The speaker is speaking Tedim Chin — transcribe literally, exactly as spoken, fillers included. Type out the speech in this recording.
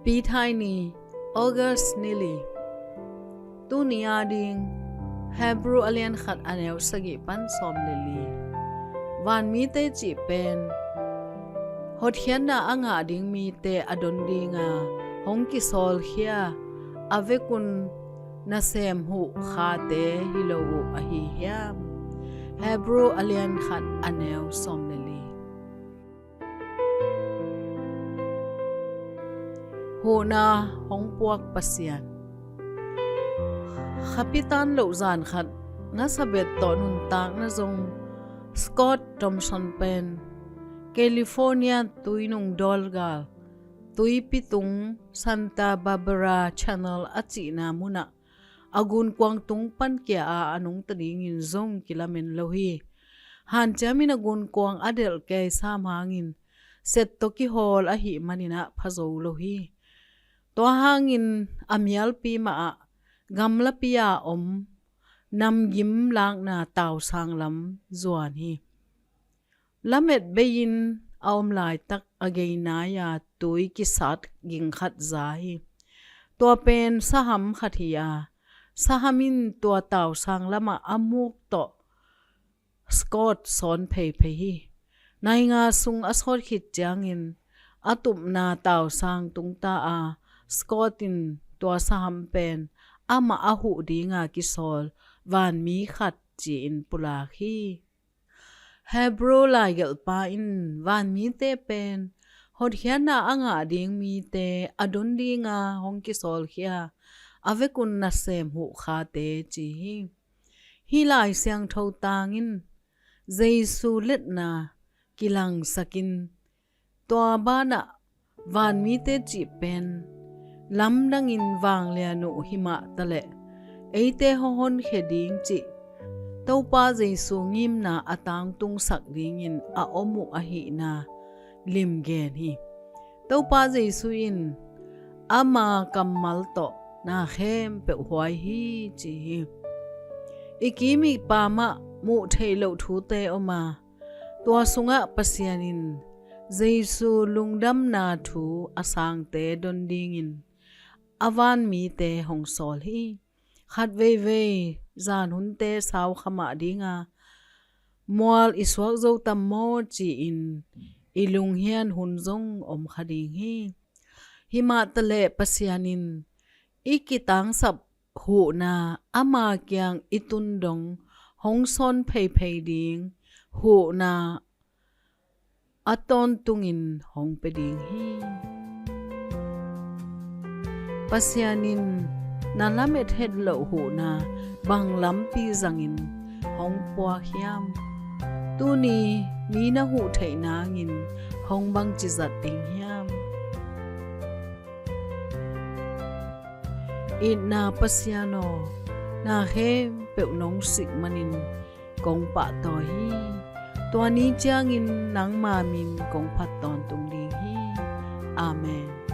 Pi Thai Ni, August ni li. Tuni a ding Hebrew a lian khat a neu sagih pan sawm le li. Vanmite cih pen hotkhiatna a ngah ding mite a don dinga hong kisawlkhia a vekun nasem huh khate hi lo uh ahi hiam? Hebrew a lian khat a neu sawm le li. Huhna hong puak Pasian. Khapitan loh zan khat, ngasabet tawh nuntakna zong Scott Thompson pen California tuinung dawlgal, tuipi tung Santa Barbara Channel a cihna munah a gunkuang tung pan kia a a nungta dingin zong kilamen lo hi. Hanciamin a gunkuang a delh kei sam hangin set tawh kihawl ahih manin ah phazo lo hi. Tua hangin a mialpi mahah gamlapi a om namgim lakna tausang lam zuan hi. Lamet bei-in a om laitak a geinai-a tui kisat ging khat za hi. Tua pen saham khat hi a, saham in tua tausang lamah a muk tawh Scott sawn pheiphei hi. Nai nga sung a sawt khit ciangin a tupna tausang tungta a, Scott in tua saham pen amah a huh dinga kisawl vanmi khat ci-in pulak hi. Hebrew laigelhpa in vanmite pen hotkhiatna a ngah ding mite a don dinga hong kisawlkhia a vekun nasem huh khate ci hi. Hih Lai Siangtho tang in Jesu letna kilangsakin tua banah vanmite cih pen lamdangin vanglian uh himah taleh eite hong honkhia ding cih Topa Jesu ngimna a tangtungsak dingin a om uh ahihna limgen hi. Topa Jesu in ama kammal tawh na khempeuh huai hi ci hi. I kim i pamah muh theih loh thute om a, tua sungah Pasian in Jesu lungdamna thu a sangte don dingin a vanmite hong sawl hi. Khat veivei zan hunte sau kha mah dinga mual i suak zo tam maw ci-in i lunghian hun zong om kha ding hi. Himah taleh Pasian in i kitangsap huhna, ama kiang i tun dong hong sawn pheiphei ding huhna a tawntungin hong pia ding hi. Pasian in na lamet het loh huhna bang lampi zangin hong puak hiam? Tuni mi na huh theih nangin hong bangci zat ding hiam? Itna Pasian aw, na khempeuh nong sik manin kong pahtawi hi. Tua ni ciangin nangma min kong phat tawntung ding hi. Amen.